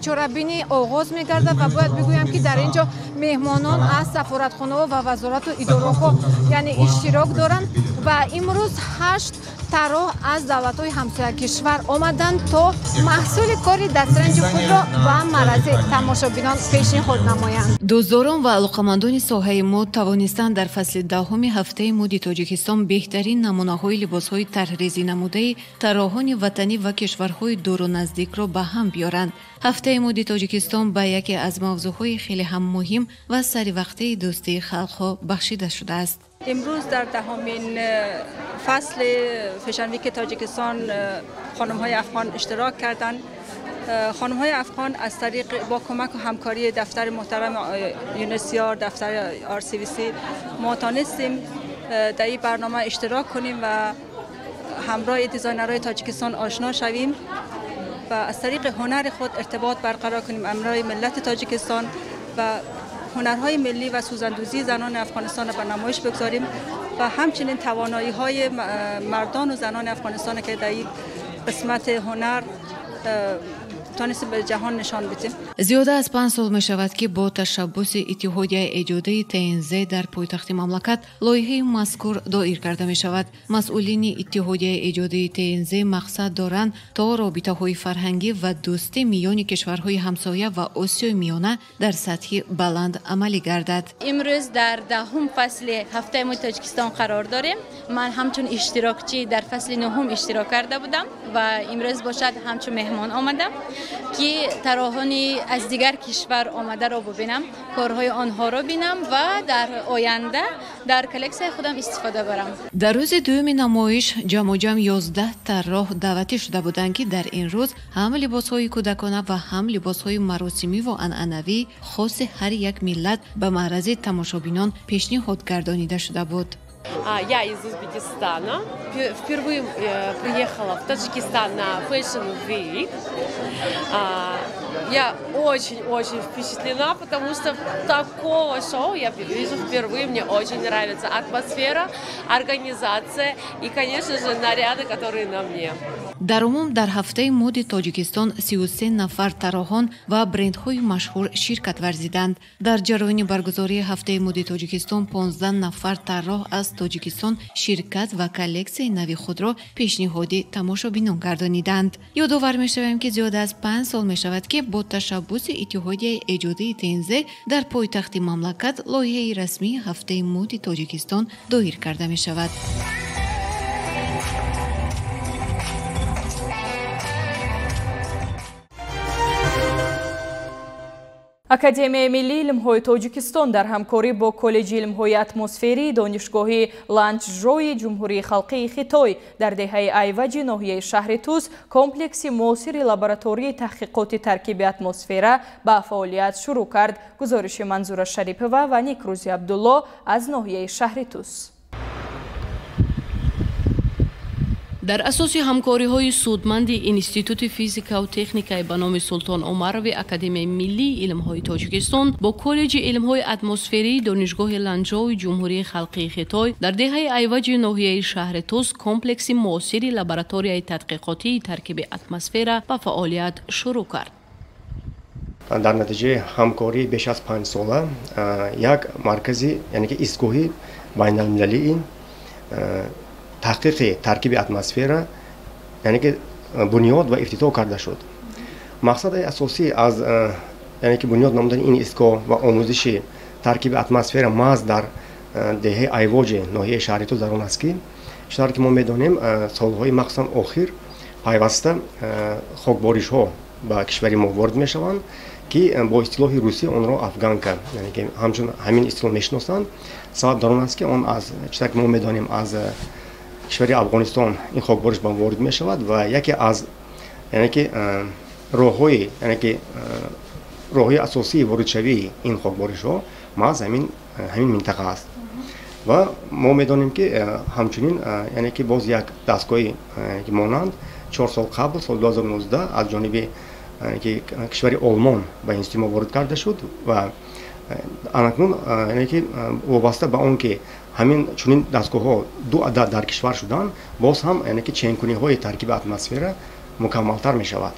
чорабинӣ оғоз мегардад ва бояд бигӯям, ки дар ин ҷо меҳмонон аз сафоратхонаҳо ва вазорату идораҳо яъне иштирок доранд ва имрӯз 8 тарроҳ аз давлатҳои ҳамсоякишвар омаданд, то маҳсули кори дастранҷи худро ба маърази тамошобинон пешниҳод намоянд. Дӯстдорон ва алоқамандони соҳаи мод тавонистанд дар фасли даҳуми ҳафтаи муди Тоҷикистон беҳтарин намунаҳои либосҳои тарҳрезӣ намудаи тарроҳони ватанӣ ва кишварҳои дуру наздикро ба ҳам биёранд. Ҳафтаи муди Тоҷикистон ба яке аз мавзӯъҳои хеле ҳам муҳим ва саривақтаи дӯстии халқҳо бахшида шудааст. Имрӯз дар даҳумин фасли Fashion Week Тоҷикистон хонумҳои афғон иштирок карданд. خانم‌های افغان از طریق با کمک و همکاری دفتر محترم UNHCR، دفتر RCVC ما تانستیم در این برنامه اشتراک کنیم و همراه designer های تاجیکستان آشنا شویم و از طریق هنر خود ارتباط برقرار کنیم همراه ملت تاجیکستان و هنرهای ملی و سوزندوزی زنان افغانستان را به نمایش بگذاریم و همچنین توانایی‌های مردان و زنان افغانستان که در این قسمت هنر تانستیم به جهان نشان بدیم. Зиёда аз 5 сол мешавад, ки бо ташаббуси Иттиҳодияи эҷодии ТНЗ дар пойтахти мамлакат лоиҳаи мазкур доир карда мешавад. Масъулини Иттиҳодияи эҷодии ТНЗ мақсад доранд, то робитаҳои фарҳангӣ ва дӯстӣ миёни кишварҳои ҳамсоя ва Осиёи Миёна дар сатҳи баланд амалӣ гардад. Имрӯз дар даҳум фасли ҳафтаи муди Тоҷикистон қарор дорем. Ман ҳамчун иштирокчӣ дар фасли нуҳум иштирок карда будам ва имрӯз бошад ҳамчун меҳмон омадам, ки тарроҳони аз дигар кишвар омадаро бубинам, корҳои онҳоро бинам ва дар оянда дар коллексияи худам истифода барам. Дар рӯзи дуюми намоиш ҷамъуҷамъ 11 тарроҳ даъватӣ шуда буданд, ки дар ин рӯз ҳам либосҳои кӯдакона ва ҳам либосҳои маросимиву анъанавӣ хоси ҳар як миллат ба маърази тамошобинон пешниҳод гардонида шуда буд. Я из Узбекистана. Впервые приехала в Таджикистан на Fashion Week. Я очень-очень впечатлена, потому что такого шоу я вижу впервые. Мне очень нравится атмосфера, организация и, конечно же, наряды, которые на мне. Дар умум дар ҳафтаи моди Тоҷикистон 33 нафар тарроҳон ва брендҳои машҳур ширкат варзиданд. Дар ҷараёни баргузории ҳафтаи моди Тоҷикистон 15 нафар тарроҳ аз Тоҷикистон ширкат ва коллексияи нави худро пешниҳоди тамошобинон гардониданд. Ёдовар мешавем, ки зиёда аз 5 сол мешавад, ки бо ташаббуси Иттиҳодияи эҷодии ТНЗ дар пойтахти мамлакат лоиҳаи расмии ҳафтаи моди Тоҷикистон доир карда мешавад. Академияи миллии илмҳои Тоҷикистон дар ҳамкорӣ бо Коллеҷи илмҳои атмосферии Донишгоҳи Ланчжои Ҷумҳурии Халқии Хитой дар деҳаи Айваҷи ноҳияи шаҳри Тус комплекси муосири лабораторияи таҳқиқоти таркиби атмосфера ба фаъолият шурӯъ кард. Гузориши Манзура Шарипова ва Некрӯзи Абдулло аз ноҳияи шаҳри Тус. Дар асоси ҳамкориҳои судманди Институти физикаву техникаи ба номи Султон Омарови Академияи миллии илмҳои Тоҷикистон бо Коллеҷи илмҳои атмосферии Донишгоҳи Ланчжоуи Ҷумҳурии Халқии Хитой дар деҳаи Айваҷи ноҳияи шаҳри Тус комплекси муосири лабораторияи тадқиқотии таркиби атмосфера ба фаъолият шурӯъ кард. Дар натиҷаи ҳамкории беш аз 5 сола як маркази, яъне ки истгоҳи байналмилалии таҳқиқи таркиби атмосфера, яъне ки бунёд ва ифтитоҳ карда шуд. Мақсади асосӣ аз яъне ки бунёд намудани ин истгоҳ ва омӯзиши таркиби атмосфера маҳз дар деҳаи Айвоҷи ноҳияи шаҳри Тус дар он аст, ки чунон ки мо медонем, солҳои махсусан охир пайваста хокборишҳо ба кишвари мо ворид мешаванд, ки бо истилоҳи русӣ онро афганка, яъне ки ҳамчун ҳамин истилоҳ мешиносанд. Сабаб дар он аст, ки он аз чунон ки мо медонем аз кишвари Афғонистон ин хокбориш ба ворид мешавад ва яке аз яъне ки роҳҳои, яъне ки роҳҳои асосии воридшавии ин хокборишҳо маҳз ҳамин минтақа аст. Ва мо медонем, ки ҳамчунин, яъне ки боз як дастгоҳи монанд 4 сол қабл, соли 2019, аз ҷониби ки кишвари Олмон ба институти мо ворид карда шуд. Ва анакнун, яъне ки вобаста ба он ки ҳамин чунин дастгоҳҳо 2 адад дар кишвар шуданд, боз ҳам, яъне ки ченкуниҳои таркиби атмосфера мукаммалтар мешавад.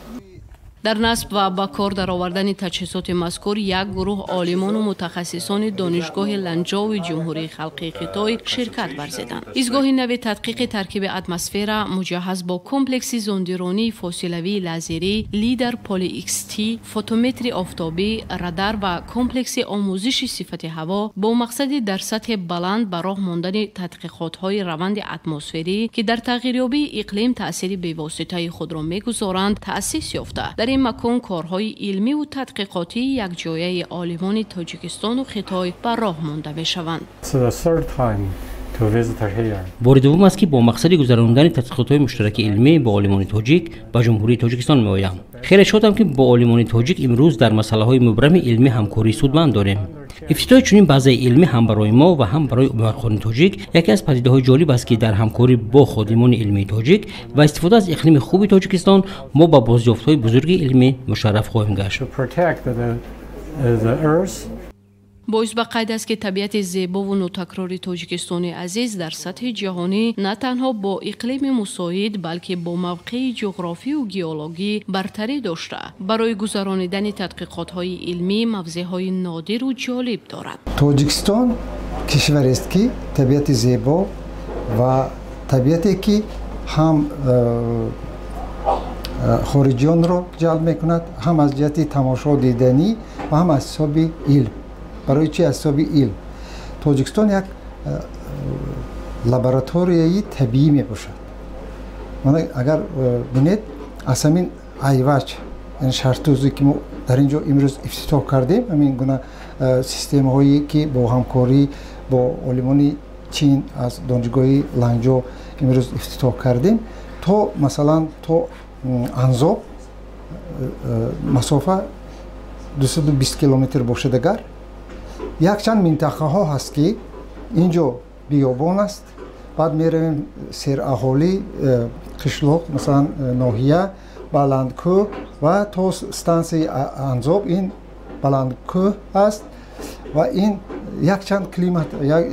Дар насб ва ба кор даровардани таҷҳизоти мазкур як гурӯҳ олимону мутахассисони Донишгоҳи Ланҷови Ҷумҳурии Халқии Хитой ширкат варзиданд. Изгоҳи нави тадқиқи таркиби атмосфера муҷаҳҳаз бо комплекси зондиронии фосилавии лазерӣ Лидар Поли XT, фотометри офтобӣ, радар ва комплекси омӯзиши сифати ҳаво бо мақсади дар сатҳи баланд ба роҳ мондани тадқиқотҳои раванди атмосферӣ, ки дар тағйирёбии иқлим таъсири бевоситаи худро мегузоранд, таъсис ёфта, дар ин макон корҳои илмиву тадқиқотии якҷояи олимони Тоҷикистону Хитой ба роҳ монда мешаванд. Бори дуввум аст, ки бо мақсади гузарондани тадқиқотҳои муштараки илмӣ бо олимони тоҷик ба Ҷумҳурии Тоҷикистон меоям. Хеле шодам, ки бо олимони тоҷик имрӯз дар масъалаҳои мубрами илмӣ ҳамкории судманд дорем. Ифтитоҳи чунин базаи илмӣ ҳам барои мо ва ҳам барои муҳаққиқони тоҷик яке аз падидаҳои ҷолиб аст, ки дар ҳамкорӣ бо ходимони илмии тоҷик ва истифода аз иқлими хуби Тоҷикистон мо ба бозёфтҳои бузурги илмӣ мушарраф хоҳем гашт. Боис ба қайд аст, ки табиати зебову нотакрори Тоҷикистони азиз дар сатҳи ҷаҳонӣ на танҳо бо иқлими мусоид, балки бо мавқеи ҷуғрофию геологӣ бартарӣ дошта, барои гузаронидани тадқиқотҳои илмӣ мавзеъҳои нодиру ҷолиб дорад. Тоҷикистон кишварест, ки табиати зебо ва табиате, ки ҳам хориҷиёнро ҷалб мекунад, ҳам аз ҷиҳати тамошо диданӣ ва ҳам аз ҳисоби илм. Барои чи аз ҳисоби илм? Тоҷикистон як лабораторияи табиӣ мебошад. Агар бинед, аз ҳамин Айвач, яъне Шартузе, ки мо дар ин ҷо имрӯз ифтитоҳ кардем, ҳамин гуна системаҳое, ки бо ҳамкорӣ бо олимони Чин аз донишгоҳи Ланҷо имрӯз ифтитоҳ кардем, то масалан то Анзоб масофа 220 километр бошад, агар якчанд минтақаҳо ҳаст, ки ин ҷо биёбон аст, баъд меравем сераҳолӣ, қишлоқ, масалан ноҳия, Баландкӯҳ ва то стансияи Анзоб ин Баландкӯҳ аст ва ин якчанд климат,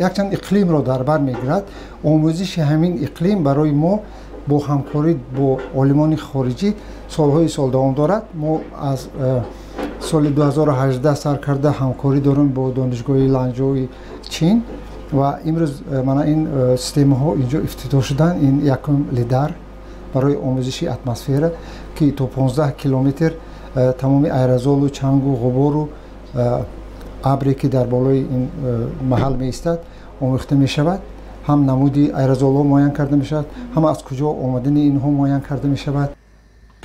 якчанд иқлимро дар бар мегирад. Омӯзиши ҳамин иқлим барои мо бо ҳамкорӣ бо олимони хориҷӣ солҳои сол давом дорад. Мо аз соли 2018 сар карда ҳамкорӣ дорем бо донишгоҳи Ланҷои Чин ва имрӯз мана ин системаҳо инҷо ифтитоҳ шуданд. Ин якум лидар барои омӯзиши атмосфера, ки то 15 километр тамоми аэрозолу чангу ғубору абре, ки дар болои ин маҳал меистад, омӯхта мешавад. Ҳам намуди аэрозолҳо муайян карда мешавад, ҳам аз куҷо омадани инҳо муайян карда мешавад.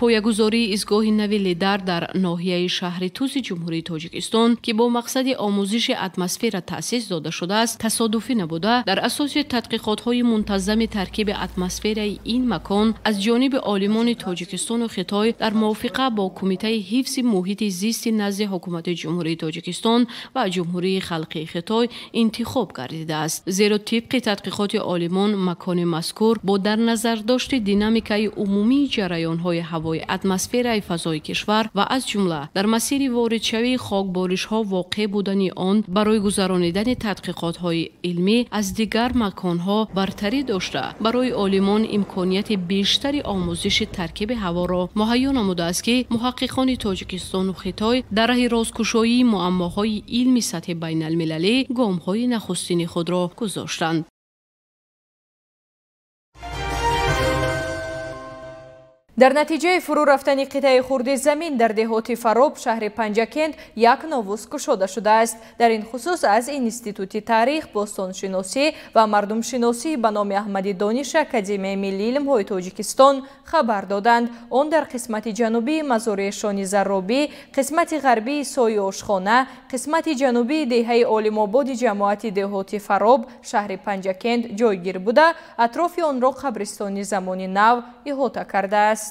Поягузории изгоҳи нави лидар дар ноҳияи шаҳри Тузи Ҷумҳурии Тоҷикистон, ки бо мақсади омӯзиши атмосфера таъсис дода шудааст, тасодуфӣ набуда, дар асоси тадқиқотҳои мунтазами таркиби атмосфераи ин макон аз ҷониби олимони Тоҷикистону Хитой дар мувофиқа бо Кумитаи ҳифзи муҳити зисти назди Ҳукумати Ҷумҳурии Тоҷикистон ва Ҷумҳурии Халқии Хитой интихоб гардидааст. Зеро тибқи тадқиқоти олимон, макони мазкур бо дар назардошти динамикаи умумии ҷараёнҳои ҳаво атмосфераи фазои кишвар ва аз ҷумла дар масири воридшавии хокборишҳо воқеъ будани он барои гузаронидани тадқиқотҳои илмӣ аз дигар маконҳо бартарӣ дошта, барои олимон имконияти бештари омӯзиши таркиби ҳаворо муҳайё намудааст, ки муҳаққиқони Тоҷикистону Хитой дар раҳи розкушоии муаммоҳои илми сатҳи байналмилалӣ гомҳои нахустини худро гузоштанд. Дар натиҷаи фурӯ рафтани қитъаи хурди замин дар деҳоти Фароб, шаҳри Панҷакент, як новус кушода шудааст. Дар ин хусус аз Институти таърих, бостоншиносӣ ва мардумшиносӣ ба номи Аҳмади Дониш Академияи миллии илмҳои Тоҷикистон хабар доданд. Он дар қисмати ҷанубии мазори Шони Зарробӣ, қисмати ғарбии сои ошхона, қисмати ҷанубии деҳаи Олимободи ҷамоати деҳоти Фароб, шаҳри Панҷакент ҷойгир буда, атрофи онро қабристони замони нав иҳота кардааст.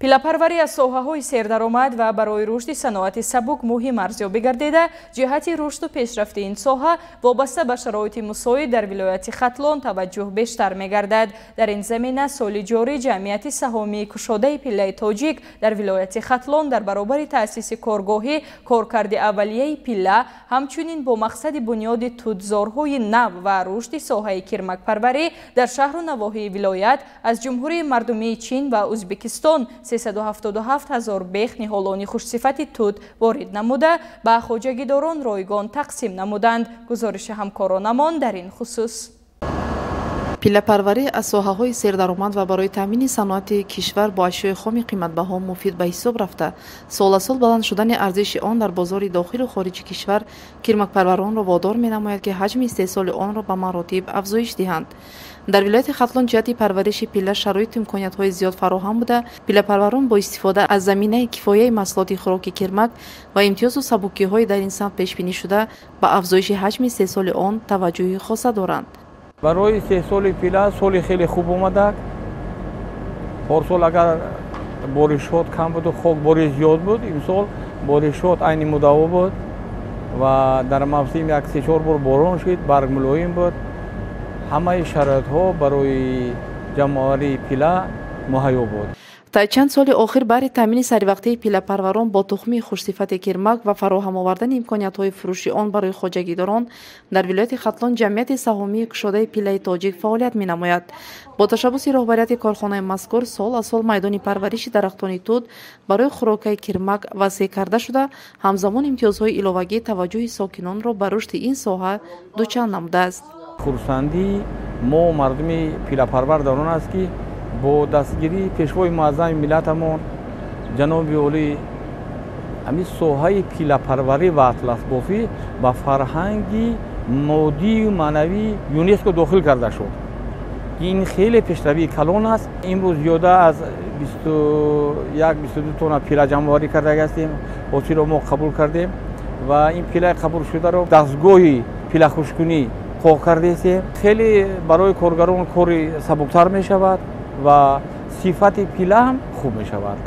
Пиллапарварӣ аз соҳаҳои сердаромад ва барои рушди саноати сабук муҳим арзёбӣ гардида, ҷиҳати рушду пешрафти ин соҳа вобаста ба шароити мусоид дар вилояти Хатлон таваҷҷӯҳ бештар мегардад. Дар ин замина соли ҷорӣ ҷамъияти саҳомии кушодаи пиллаи тоҷик дар вилояти Хатлон дар баробари таъсиси коргоҳӣ коркарди аввалияи пилла, ҳамчунин бо мақсади бунёди тутзорҳои нав ва рушди соҳаи кирмакпарварӣ дар шаҳру навоҳии вилоят аз Ҷумҳурии Мардумии Чин ва Узбекистон 377 ҳазор бех ниҳолони хушсифати тут ворид намуда, ба хоҷагидорон ройгон тақсим намуданд. Гузориши ҳамкоронамон дар ин хусус. Пиллапарварӣ аз соҳаҳои сердаромад ва барои таъмини саноати кишвар бо ашёи хоми қиматбаҳо муфид ба ҳисоб рафта, сол аз сол баланд шудани арзиши он дар бозори дохилу хориҷи кишвар кирмакпарваронро водор менамояд, ки ҳаҷми истеҳсоли онро ба маротиб афзоиш диҳанд. Дар вилояти Хатлон ҷиҳати парвариши пилла шароиту имкониятҳои зиёд фароҳам буда, пиллапарварон бо истифода аз заминаи кифояи маҳсулоти хӯроки кирмак ва имтиёзу сабукиҳои дар ин самт пешбинӣ шуда ба афзоиши ҳаҷми истеҳсоли он таваҷҷӯҳи хоса доранд. Барои истеҳсоли пилла соли хеле хуб омадак. Порсол агар боришот кам буду хокборӣ зиёд буд, имсол боришот айни муддао буд ва дар мавсим як се-чор бор борон шуд, барг мулоим буд. Ҳамаи шароитҳо барои ҷамъоварии пилла муҳайё буд. Та чанд соли охир баҳри таъмини саривақтии пиллапарварон бо тухмии хушсифати кирмак ва фароҳам овардани имкониятҳои фурӯши он барои хоҷагидорон дар вилояти Хатлон ҷамъияти саҳомии кушодаи пиллаи тоҷик фаъолият менамояд. Бо ташаббуси роҳбарияти корхонаи мазкур сол аз сол майдони парвариши дарахтони тут барои хӯрокаи кирмак васеъ карда шуда, ҳамзамон имтиёзҳои иловагӣ таваҷҷӯҳи сокинонро ба рушди ин соҳа дучанд намудааст. Хурсандии мо мардуми пиллапарвар дар он аст, ки бо дастгирии пешвои муаззами миллатамон ҷаноби олӣ ҳамин соҳаи пиллапарварӣ ва атласбофӣ ба фарҳанги моддию маънавии ЮНЕСКО дохил карда шуд. Ин хеле пешравии калон аст. Имрӯз зиёда аз 21-22 тонна пилла ҷамъоварӣ карда ҳастем. Ҳосилро мо қабул кардем ва ин пиллаи қабулшударо дастгоҳи пиллахушкунӣ қоқ кардаистем. Хеле барои коргарон кори сабуктар мешавад ва сифати пилла ҳам хуб мешавад.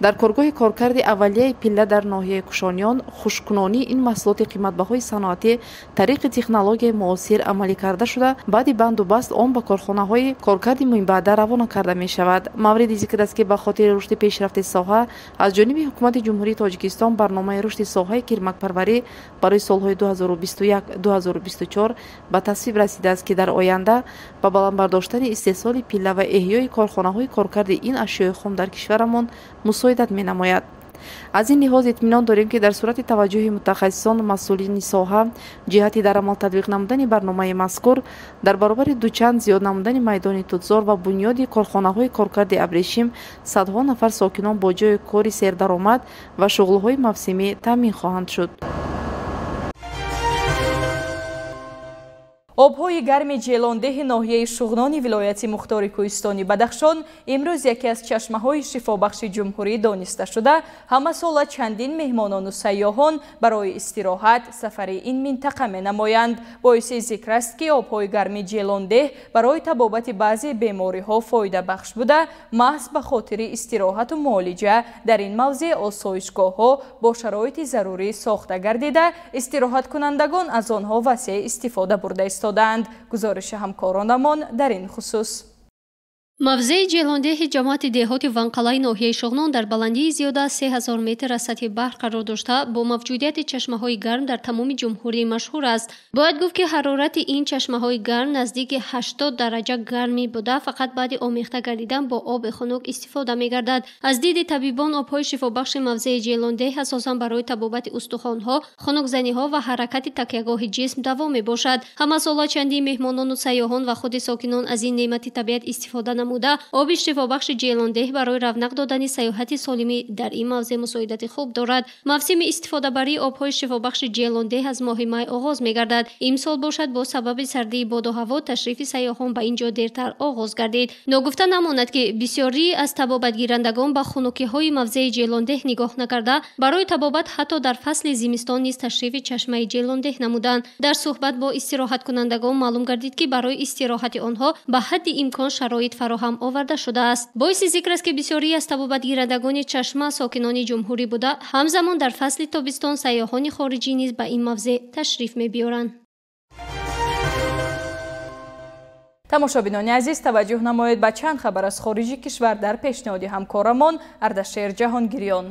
Дар коргоҳи коркарди аввалияи пилла дар ноҳияи Кушониён хушкунонии ин маҳсулоти қиматбаҳои саноатӣ тариқи технологияи муосир амалӣ карда шуда, баъди банду баст он ба корхонаҳои коркарди муҳимбаъда равона карда мешавад. Мавриди зикр аст, ки ба хотири рушди пешрафти соҳа аз ҷониби Ҳукумати Ҷумҳурии Тоҷикистон барномаи рушди соҳаи кирмакпарварӣ барои солҳои 2021-2024 ба тасвиб расидааст, ки дар оянда ба баланд бардоштани истеҳсоли пилла ва эҳёи корхонаҳои коркарди ин ашёи хом дар кишварамон мусоидат менамояд. Аз ин лиҳоз итминон дорем, ки дар сурати таваҷҷӯҳи мутахассисон масъулини соҳа ҷиҳати дар амал татбиқ намудани барномаи мазкур дар баробари дучанд зиёд намудани майдони тутзор ва бунёди корхонаҳои коркарди абрешим садҳо нафар сокинон бо ҷойи кори сердаромад ва шуғлҳои мавсимӣ таъмин хоҳанд шуд. Обҳои гарми Ҷелондеҳи ноҳияи Шуғнони вилояти Мухтори Кӯҳистони Бадахшон имрӯз яке аз чашмаҳои шифобахши ҷумҳурӣ дониста шуда, ҳамасола чандин меҳмонону сайёҳон барои истироҳат сафари ин минтақа менамоянд. Боиси зикр аст, ки обҳои гарми Ҷелондеҳ барои табобати баъзе бемориҳо фоидабахш буда, маҳз ба хотири истироҳату муолиҷа дар ин мавзеъ осоишгоҳҳо бо шароити зарурӣ сохта гардида, истироҳаткунандагон аз онҳо васеъ истифода бурда истодаанд. Гузориши ҳамкоронамон дар ин хусус. Мавзеи Ҷелондеҳи ҷамоати деҳоти Ванқалаи ноҳияи Шуғнон дар баландии зиёда аз 3000 метр аз сатҳи баҳр қарор дошта, бо мавҷудияти чашмаҳои гарм дар тамоми ҷумҳурӣ машҳур аст. Бояд гуфт, ки ҳарорати ин чашмаҳои гарм наздики 80 дараҷа гармӣ буда, фақат баъди омехта гардидан бо оби хунук истифода мегардад. Аз диди табибон обҳои шифобахши мавзеи Ҷелондеҳ асосан барои табобати устухонҳо, хунукзаниҳо ва ҳаракати такягоҳи ҷисм даво мебошад. Ҳамасола чандин меҳмонону сайёҳон ва худи сокинон аз ин неъмати табиат истифода намуда, оби шифобахши Ҷелондеҳ барои равнақ додани сайёҳати солимӣ дар ин мавзеъ мусоидати хуб дорад. Мавсими истифодабарии обҳои шифобахши Ҷелондеҳ аз моҳи май оғоз мегардад. Имсол бошад бо сабаби сардии боду ҳаво ташрифи сайёҳон ба ин ҷо дертар оғоз гардид. Ногуфта намонад, ки бисёрӣ аз табобатгирандагон ба хунукиҳои мавзеи Ҷелондеҳ нигоҳ накарда, барои табобат ҳатто дар фасли зимистон низ ташрифи чашмаи Ҷелондеҳ намуданд. Дар суҳбат бо истироҳаткунандагон маълум гардид, ки барои истироҳати онҳо ба ҳадди имкон шароит фароҳам фароҳам оварда шудааст. Боиси зикр аст, ки бисёрӣ аз табобатгирандагони чашма сокинони ҷумҳурӣ буда, ҳамзамон дар фасли тобистон сайёҳони хориҷӣ низ ба ин мавзеъ ташриф мебиёранд. Тамошобинони азиз, таваҷҷӯҳ намоед ба чанд хабар аз хориҷи кишвар дар пешниҳоди ҳамкорамон Ардашер Ҷаҳонгириён.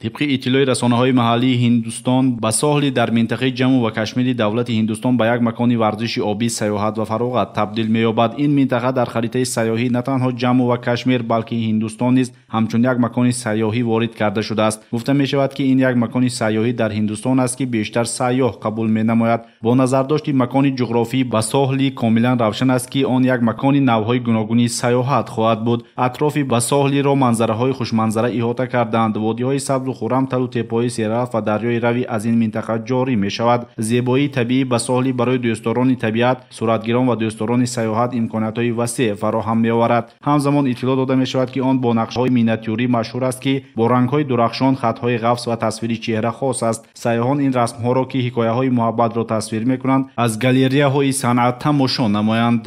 Тибқи иттилои расонаҳои маҳаллии Ҳиндустон, ба соҳили дар минтақаи Ҷамму ва Кашмири давлати Ҳиндустон ба як макони варзиши обӣ, сайёҳат ва фароғат табдил меёбад. Ин минтақа дар харитаи сайёҳӣ на танҳо Ҷамму ва Кашмир, балки Ҳиндустон низ ҳамчун як макони сайёҳӣ ворид карда шудааст. Гуфта мешавад, ки ин як макони сайёҳӣ дар Ҳиндустон аст, ки бештар сайёҳ қабул менамояд. Бо назардошти макони ҷуғрофӣ ба соҳили комилан равшан аст, ки он як макони навъҳои гуногуни сайёҳат хоҳад буд. Атрофи ба соҳилиро манзараҳои хушманзара иҳота кардаанд. Водиҳои сабзу хуррам, талу теппаҳои серраф ва дарёи Рави аз ин минтақа ҷорӣ мешавад. Зебоии табиӣ ба соҳили барои дӯстдорони табиат, суратгирон ва дӯстдорони сайёҳат имкониятҳои васеъ фароҳам меоварад. Ҳамзамон иттилоъ дода мешавад, ки он бо нақшҳои миниатюрӣ машҳур аст, ки бо рангҳои дурахшон, хатҳои ғафс ва тасвири чеҳра хос аст. Сайёҳон ин расмҳоро, ки ҳикояҳои муҳаббатро тасвир мекунанд, аз галереяҳои санъат тамошо намоянд.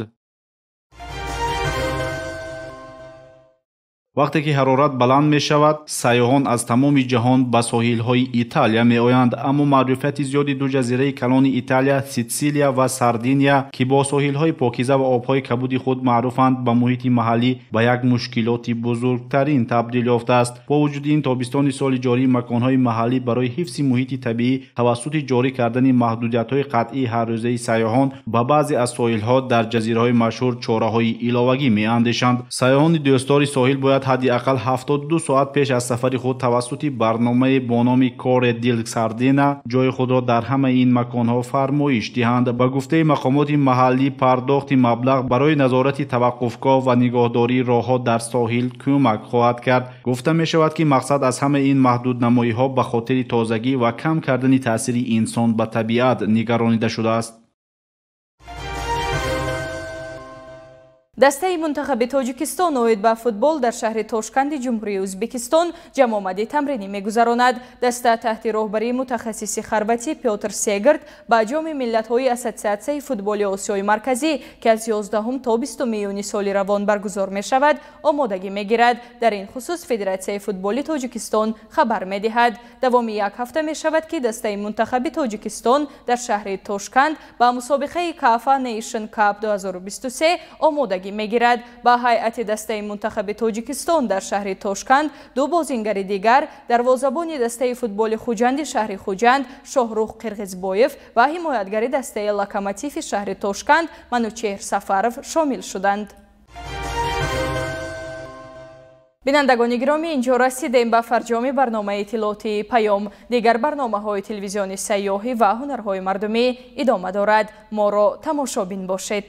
Вақте ки ҳарорат баланд мешавад, сайёҳон аз тамоми ҷаҳон ба соҳилҳои Италия меоянд. Аммо маъруфияти зиёди ду ҷазираи калони Италия, Ситсилия ва Сардиния, ки бо соҳилҳои покиза ва обҳои кабуди худ маъруфанд, ба муҳити маҳаллӣ ба як мушкилоти бузургтарин табдил ёфтааст. Бо вуҷуди ин, тобистони соли ҷорӣ маконҳои маҳаллӣ барои ҳифзи муҳити табиӣ тавассути ҷорӣ кардани маҳдудиятҳои қатъии ҳаррӯзаи сайёҳон ба баъзе аз соҳилҳо дар ҷазираҳои машҳур чораҳои иловагӣ меандешанд. Сайёҳони дӯстдори соҳил бояд ҳадди ақал 72 соат пеш аз сафари худ тавассути барномаи бо номи Коре дил Сардина ҷои худро дар ҳамаи ин маконҳо фармоиш диҳанд. Ба гуфтаи мақомоти маҳаллӣ, пардохти маблағ барои назорати таваққуфгоҳ ва нигоҳдории роҳҳо дар соҳил кӯмак хоҳад кард. Гуфта мешавад, ки мақсад аз ҳамаи ин маҳдуднамоиҳо ба хотири тозагӣ ва кам кардани таъсири инсон ба табиат нигаронида шудааст. Дастаи мунтахаби Тоҷикистон оид ба футбол дар шаҳри Тошканди Ҷумҳурии Ӯзбекистон ҷамъомади тамринӣ мегузаронад. Даста таҳти роҳбарии мутахассиси хорватӣ Пётр Сегард ба ҷоми миллатҳои Ассотсиатсияи футболи Осиёи Марказӣ, ки аз 11 то 20 июни соли равон баргузор мешавад, омодагӣ мегирад. Дар ин хусус Федератсияи футболи Тоҷикистон хабар медиҳад. Давоми як ҳафта мешавад, ки дастаи мунтахаби Тоҷикистон дар шаҳри Тошканд ба мусобиқаи Кафа Нейшн Кап 2023 омодагӣ мегирад. Ба ҳайати дастаи мунтахаби Тоҷикистон дар шаҳри Тошканд ду бозингари дигар, дарвозабони дастаи футболи Хуҷанди шаҳри Хуҷанд Шоҳрух Қирғизбоев ва ҳимоятгари дастаи Локомотиви шаҳри Тошканд Манучеҳр Сафаров шомил шуданд. Бинандагони гиромӣ, инҷо расидем ба фарҷоми барномаи иттилоотии Паём. Дигар барномаҳои телевизиони сайёҳӣ ва ҳунарҳои мардумӣ идома дорад. Моро тамошобин бошед.